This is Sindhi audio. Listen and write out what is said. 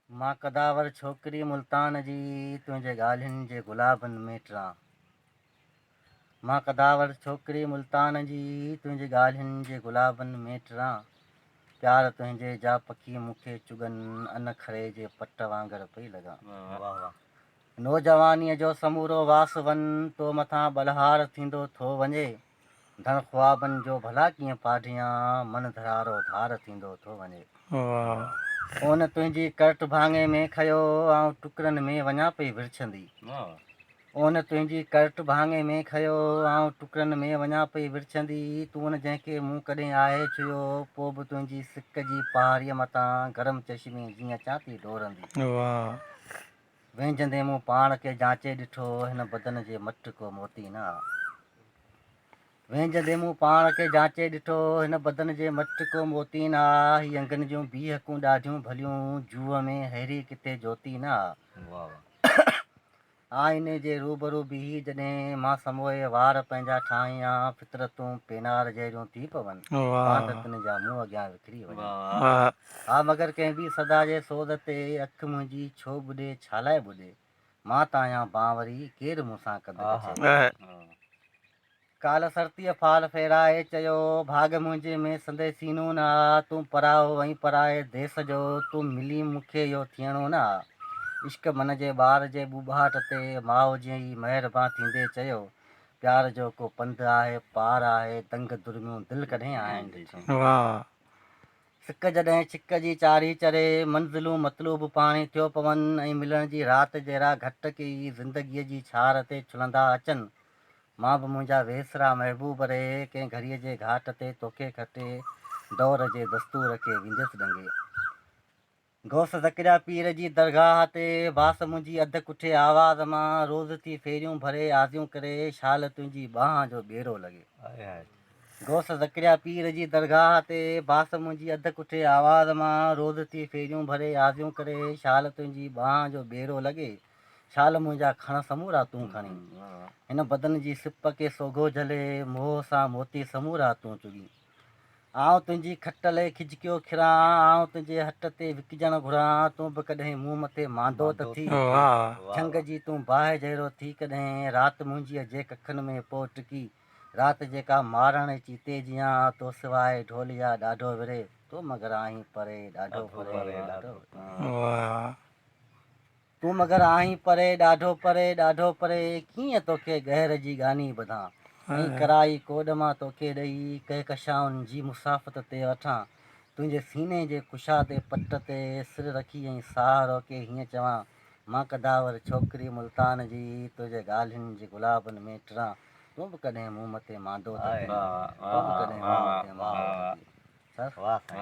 مان قداور ڇوڪري ملتان جي تنهنجي ڳالهين جي گلابن ۾ ٽران. مان قداور ڇوڪري ملتان جي تنهنجي ڳالهين جي گلابن ۾ ٽران. پيار تنهنجي جا پکي مون کي چڳن ان کري جي پٽ وانگر پئي لڳان. نوجوانيء جو سمورو واس ون تو مٿان ٻلهار ٿيندو ٿو وڃي. ڌڻ خوابن جو ڀلا ڪيئن پاڍيان، من ڌرارو ڌار ٿيندو ٿو وڃي. اون تنهنجي ڪرٽ ڀاڱي ۾ کنيو، آئون ٽڪرن ۾ وڃان پئي ورڇندي. اون تنهنجي ڪرٽ ڀاڱي ۾ کنيو، آئون ٽڪرن ۾ وڃان پئي ورڇندي. تون جنهن کي مون ڪڏهن آهي ڇهيو، پوء به تنهنجي سڪ جي پهاريء متان گرم چشمي جيئن اچان ٿي ڊوڙندي. وهنجندي مون پاڻ کي جانچي ڏٺو، هن بدن جي مٽ ڪو موتي نه آ. وهنجندي مون پاڻ کي جانچي ڏٺو، هن بدن جي مٽ ڪو موتي نه آ. هي انگن جون بيهڪون ڏاڍيون ڀليون، جوء ۾ ههڙي ڪٿي جوتي نه آ. آئيني جي روبرو بيهي جڏهن مان سموئي وار پنهنجا ٺاهيان، فطرتون پينار جهڙيون ٿي پون، پاند تن جا مون اڳيان وکري وڃن. ها مگر ڪنهن ٻي صدا جي سوز تي اک منهنجي ڇو ٻڏي، ڇا لاء ٻڏي؟ مان ته آهيان بانوري، ڪير مون سان قد ڪڇي؟ ڪالهه سرتيء فال ڦيرائي چيو، ڀاڳ منهنجي ۾ سندي سينو نه آ، تون پرائو ۽ پرائي ديس جو، تون ملين مون کي اهو ٿيڻو نه آ. عشق من جي ٻار جي ٻوٻاٽ تي ماء جيئن ئي مهربان ٿيندي چيو، پيار جو ڪو پنڌ آهي، پار آهي، دنگ درميون دل ڪڏهن آهن ڏٺيون. سڪ جڏهن ڇڪ جي چاري چري، منزلون مطلوب پاڻي ٿيو پون ۽ ملڻ جي رات جهڙا گهٽ ڪيئي زندگيء جي ڇار تي ڇلندا اچن. مان به منهنجا ويسرا محبوب ري، ڪنهن گهڙيء جي گهاٽ تي توکي کٽي، دور جي دستور کي وينديس ڏنگي. غوث زڪريا پير جي درگاهه تي، باس منهنجي اڌ ڪٺي آواز مان، روز ٿي ڦيريون ڀري آزيون ڪري، شال تنهنجي ٻانهن جو ٻيڙو لڳي. غوث زڪريا پير جي درگاهه تي، باس منهنجي اڌ ڪٺي آواز مان، روز ٿي ڦيريون ڀري آزيون ڪري، شال تنهنجي ٻانهن جو ٻيڙو لڳي. شال منهنجا کڻ سمورا تون کڻين. هن بدن جي سپ کي سوگهو جهلي، موهه سان موتي سمورا تون چڳين. آئون تنهنجي کٽ لئي کجڪيو کران، آئون تنهنجي هٽ تي وڪجڻ گهران، تون به ڪڏهن مون مٿي ماندو ته ٿي، جهنگ جي تون باهه جهڙو ٿي ڪڏهن، رات منهنجيء جي ڪکن ۾ پوء ٽڪي، رات جيڪا مارڻ چيتي جيان، تو سواء ڍوليا ڏاڍو وري، تون مگر آهين پري، ڏاڍو پري، ڏاڍو پري. تون مگر آهين پري، ڏاڍو پري، ڏاڍو پري، ڪيئن توکي ڳهر جي ڳاني ٻڌان ۽ ڪرائي ڪوڏ مان توکي ڏئي ڪهڪشائن جي مسافت تي وٺان، تنهنجي سيني جي ڪشادي پٽ تي سر رکي ۽ ساهه روڪي هيئن چوان، مان قداور ڇوڪري ملتان جي، تنهنجي ڳالهين جي گلابن ۾ ٽران، تون به ڪڏهن مون مٿي ماندو ته ٿي، تون به ڪڏهن مون مٿي ماندو ته ٿي. سر.